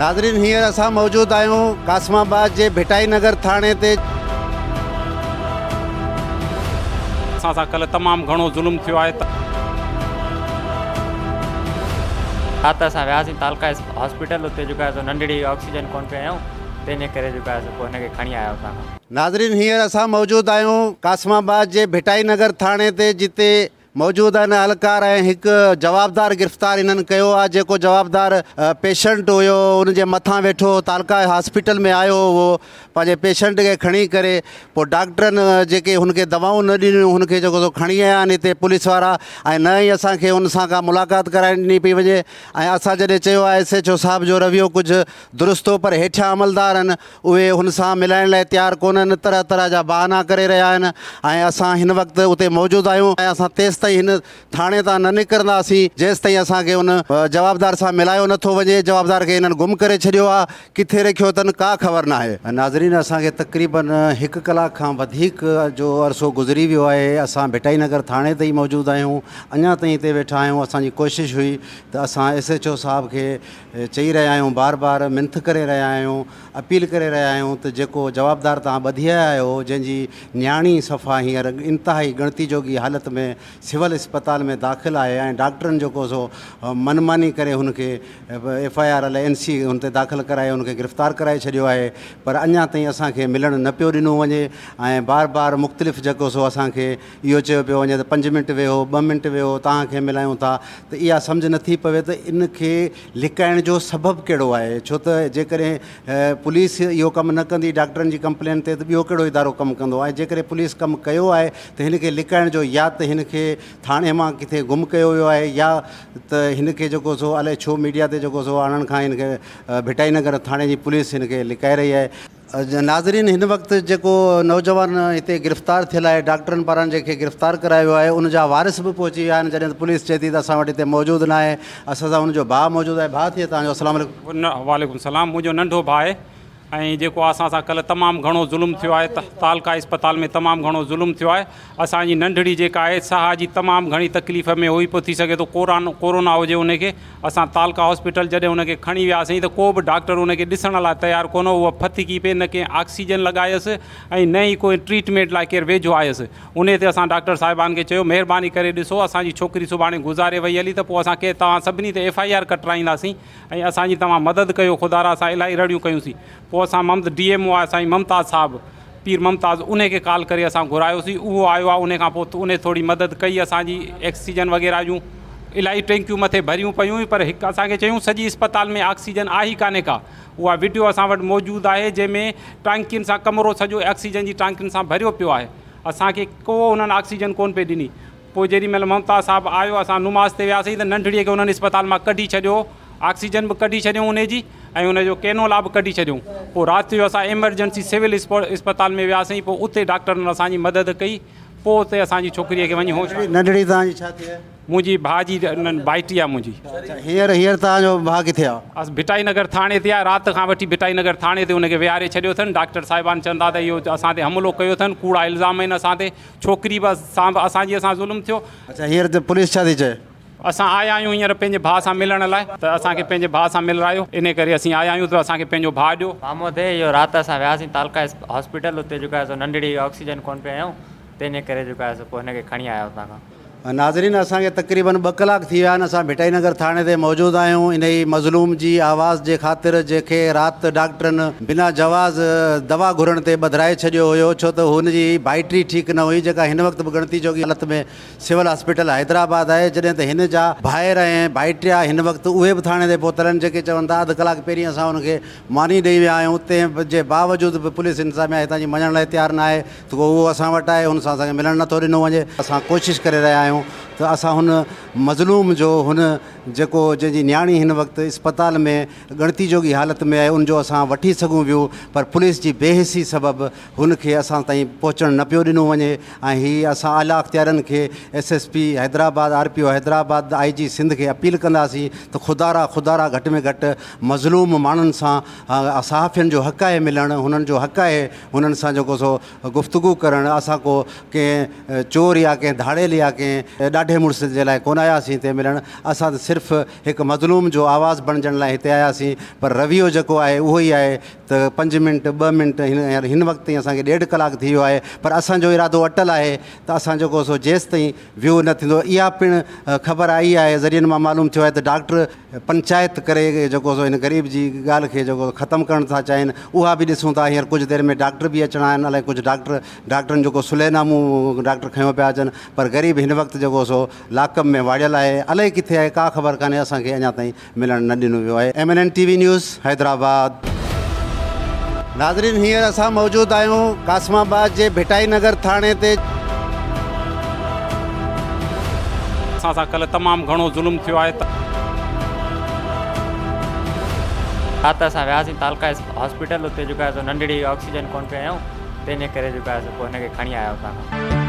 ناظرين هينئر اسان موجود آهيون قاسم آباد جي ڀٽائي نگر ٿاڻي تي. اسان سان ڪلهه تمام گهڻو ظلم ٿيو آهي. رات اسان وياسين تعلقه هاسپيٽل اتي جيڪو آهي سو ننڍڙي آڪسيجن ڪونه پئي هنيائون تنهن جي ڪري جيڪو آهي سو پوء هن کي کڻي آيا اتان کان. ناظرين هينئر اسان موجود آهيون قاسم آباد جي ڀٽائي نگر ٿاڻي تي جتي موجود آهن اهلڪار ۽ هڪ جوابدار گرفتار هنن ڪيو آهي جيڪو جوابدار پيشنٽ هيو ان جي مٿان ويٺو هو تعلقه هاسپيٽل ۾ آيو هو اهو پنهنجي پيشنٽ کي کڻي ڪري پوء ڊاڪٽرن جيڪي هن کي دوائون نه ڏنيون هن کي جيڪو سو کڻي آيا آهن هتي پوليس وارا ۽ نه ئي اسان کي ان سان ڪا ملاقات ڪرائڻ ڏني پئي وڃي ۽ اسان جڏهن چيو آهي ايس ايڇ او صاحب جو رويو ڪجهه درست هو پر هيٺيان عملدار آهن اهي هن سان ملائڻ لاء تيار ڪونهن، طرح طرح جا بهانا ڪري رهيا آهن ۽ اسان هن وقت اتي موجود آهيون ۽ اسان تيستائين هن ٿاڻي تان نه نڪرنداسين جيستائين اسان کي ان جوابدار سان ملايو نه ٿو وڃي، جوابدار کي هنن گم ڪري ڇڏيو آهي، ڪٿي رکيو اٿن ڪا خبر ناهي. ناظرين اسان کي تقريبن هڪ ڪلاڪ کان وڌيڪ جو عرصو گذري ويو آهي، اسان ڀٽائي نگر ٿاڻي تي ئي موجود آهيون، اڃا تائين هتي ويٺا آهيون، اسان جي ڪوشش هئي ته اسان ايس ايڇ او صاحب کي چئي رهيا آهيون بار بار منٿ ڪري رهيا آهيون اپيل ڪري رهيا آهيون ته جيڪو جوابدار توهان ٻڌي آيا آهيو جنهن جي نياڻي صفا هينئر انتهائي ڳڻتي جوڳي حالت ۾ سول اسپتال ۾ داخل آهي ۽ ڊاڪٽرن جيڪو سو من ماني ڪري هن کي ايف I R الائي اين سي هن تي داخل ڪرائي هن کي گرفتار ڪرائي ڇڏيو آهي پر اڃا تائين اسان کي ملڻ نه پيو ڏنو وڃي ۽ بار بار مختلف جيڪو سو اسان کي اهو چيو پيو وڃي ته پنج منٽ ويهو، ٻه منٽ ويهو، توهان کي ملايون ٿا ته اها سمجهه نٿي پوي ته ان کي لڪائڻ جو سبب ڪهڙو آهي؟ ڇو ته جيڪڏهن پوليس اهو ڪم نه ڪندي ڊاڪٽرن جي ڪمپلين تي ته ٻيو ڪهڙو ادارو ڪم ڪندو ۽ جيڪڏهن پوليس ڪم ڪيو آهي ته هن کي لڪائڻ جو يا ته هن کي ٿاڻي مان ڪٿي گم ڪيو ويو آهي يا ته هن کي جيڪو سو الائي ڇو ميڊيا تي جيڪو سو آڻڻ کان هن کي ڀٽائي نگر ٿاڻي جي پوليس هن کي لڪائي رهي آهي. ناظرين هن وقت جيڪو نوجوان هتي گرفتار ٿيل آهي ڊاڪٽرن پاران جنهن کي گرفتار ڪرايو ويو آهي ان جا وارث به پهچي ويا آهن جڏهن ته پوليس چئي ٿي ته اسان وٽ هتي موجود ناهي اسان سان ان جو ڀاء موجود آهي ڀاء ٿئي توهان جو السلام عليڪم. وعليڪم السلام منهنجو ننڍو ڀاء آهي ۽ جيڪو اسان سان ڪلهه تمام گهڻو ظلم ٿيو آهي تعلقه اسپتال ۾ تمام گهڻو ظلم ٿيو آهي اسان جي ننڍڙي جيڪا آهي ساهه جي تمام گهڻي تڪليف ۾ هئي پوء ٿي سگهي ٿو ڪوران ڪورونا هجي ان کي اسان تعلقه هاسپيٽل جڏهن ان کي کڻي وياسين ته ڪو به ڊاڪٽر ان کي ڏسڻ لاء تيار ڪونه هو اها ڦٿڪي پئي نه ڪنهن آڪسيجن لڳايس ۽ نه ئي ڪو ٽريٽمينٽ لاء ڪير ويجهو آيس انهي تي اسان ڊاڪٽر صاحبان کي چيو مهرباني ڪري ڏسو اسان جي ڇوڪري سڀاڻي گذاري وئي هلي ته پوء اسان ڪي توهان سڀني تي ايف I R ڪٽرائينداسين ۽ اسان جي توهان مدد ڪيو خدارا اسان الاهي رڙيون ڪيونسين پوء اسان ممت ڊي ايم او آهي سائين ممتاز صاحب پير ممتاز انهي کي ڪال ڪري اسان گهرايوسين اهو آيو آهي انهي کان پوء انهي ٿوري مدد ڪئي اسان جي ايڪسيجن وغيره جون الاهي ٽينڪيون مٿي ڀريون پيون هيون پر هڪ اسان کي چيون سڄي اسپتال ۾ آڪسيجن آهي ئي ڪانهي ڪا اها وڊيو اسان وٽ موجود آهي جنهن ۾ ٽانڪين سان ڪمرو سڄو آڪسيجن جي ٽانڪين سان ڀريو پيو آهي اسان کي ڪو انهن آڪسيجن ڪونه پئي ڏني پوء جيڏي مهل ممتاز صاحب آيو اسان نماز تي وياسين ته ننڍڙيء کي انهن اسپتال مان ڪڍي ڇڏيو هو. آڪسيجن به ڪڍي ڇڏيائون انهي جي ۽ ان جو ڪينولا به ڪڍي ڇڏيائون. پوء رات جو اسان ايمرجنسي سول اسپتال ۾ وياسين پوء اتي ڊاڪٽرن اسان جي مدد ڪئي پوء اتي اسان جي ڇوڪريء کي وڃي هوش آيو. ننڍڙي توهان جي ڇا ٿي آهي؟ منهنجي ڀاء جي ڀائٽي آهي منهنجي. اڇا هينئر هينئر توهان جو ڀاء ڪٿي آهي؟ اس ڀٽائي نگر ٿاڻي تي آهي رات کان وٺي ڀٽائي نگر ٿاڻي تي ان کي ويهاري ڇڏيو اٿن ڊاڪٽر صاحبان چون ٿا ته اهو اسان تي حملو ڪيو اٿن ڪوڙا الزام آهن اسان تي ڇوڪري به سان به اسان جي سان ظلم ٿيو. اڇا هينئر ته پوليس ڇا ٿي چئي؟ اسان آيا آهيون هينئر پنهنجي ڀاء سان ملڻ لاء ته اسان کي پنهنجي ڀاء سان ملرايو انهي ڪري اسين آيا آهيون ته اسان کي پنهنجو ڀاء ڏيو. مامو ٿئي اهو رات اسان وياسين تعلقه هاسپيٽل اتي جيڪو آهي سو ننڍڙي آڪسيجن ڪونه پئي هنيائون تنهن جي ڪري جيڪو آهي سو پوء هن کي کڻي آيا اتان کان. ناظرين اسان کي تقريبن ٻه ڪلاڪ ٿي ويا آهن اسان ڀٽائي نگر ٿاڻي تي موجود آهيون انهي مظلوم جي آواز جي خاطر جنهن کي رات ڊاڪٽرن بنا جواز دوا گهرڻ تي ٻڌرائي ڇڏيو هيو ڇو ته هن جي بائٽري ٺيڪ نه هئي جيڪا هن وقت به ڳڻتي جوڳي حالت ۾ سول هاسپيٽل حيدرآباد آهي جڏهن ته هن جا ڀائر ۽ ڀائٽيا هن وقت اهي به ٿاڻي تي پهتل آهن جيڪي چون ٿا اڌ ڪلاڪ پهرين اسان هن کي ماني ڏئي ويا آهيون تنهن جي باوجود به پوليس انتظاميا هتان جي مڃڻ لاء تيار نه آهي ته ڪو اهو اسان وٽ آهي ان سان اسان کي ملڻ نٿو ڏنو وڃي. اسان ڪوشش ڪري رهيا آهيون ته اسان هن مظلوم جو هن جيڪو جنهن جي نياڻي هن وقت اسپتال ۾ ڳڻتي جوڳي حالت ۾ آهي ان جو اسان وٺي سگهون ويو پر پوليس جي بي حسي سبب هن کي اسان تائين پهچڻ نه پيو ڏنو وڃي ۽ هي اسان اعليٰ اختيارين کي S S P Hyderabad R P O Hyderabad I G Sindh کي اپيل ڪنداسين ته خدارا خدارا گهٽ ۾ گهٽ مظلوم ماڻهن سان صحافين جو حق آهي ملڻ هنن جو حق آهي هنن سان جيڪو سو گفتگو ڪرڻ اسان ڪو ڪنهن چور يا ڪنهن ڌاڙيل يا ڪنهن ڏاڍي. ڏاڍي مڙس جي لاء ڪونه آياسين هتي ملڻ، اسان ته صرف هڪ مظلوم جو آواز بڻجڻ لاء هتي آياسين، پر رويو جيڪو آهي اهو ئي آهي ته پنج منٽ، ٻه منٽ، هينئر هن وقت تائين اسان کي ڏيڍ ڪلاڪ ٿي ويو آهي، پر اسان جو ارادو اٽل آهي ته اسان جيڪو سو جيستائين ويو نه ٿيندو. اها پڻ خبر آئي آهي، ذريعن مان معلوم ٿيو آهي ته ڊاڪٽر پنچائت ڪري جيڪو سو هن غريب جي ڳالهه کي جيڪو ختم ڪرڻ ٿا چاهين، اها به ڏسون ٿا. هينئر ڪجهه دير ۾ ڊاڪٽر به اچڻا آهن، الائي ڪجهه ڊاڪٽر ڊاڪٽرن جيڪو صلح نامو ڊاڪٽر کنيو پيا اچن، پر غريب هن وقت جيڪو سو لاڪ اپ ۾ واڙيل آهي، الائي ڪٿي آهي ڪا خبر ڪانهي، اسان کي اڃا تائين ملڻ نه ڏنو ويو آهي. M N N T V news Hyderabad. ناظرين هينئر اسان موجود آهيون قاسم آباد جي ڀٽائي نگر ٿاڻي تي. اسان سان ڪلهه تمام گهڻو ظلم ٿيو آهي. رات اسان وياسين تعلقه هاسپيٽل اتي جيڪو آهي سو ننڍڙي آڪسيجن ڪونه پئي هنيائون تنهن جي ڪري جيڪو آهي سو پوء هن کي کڻي آيا اتان کان.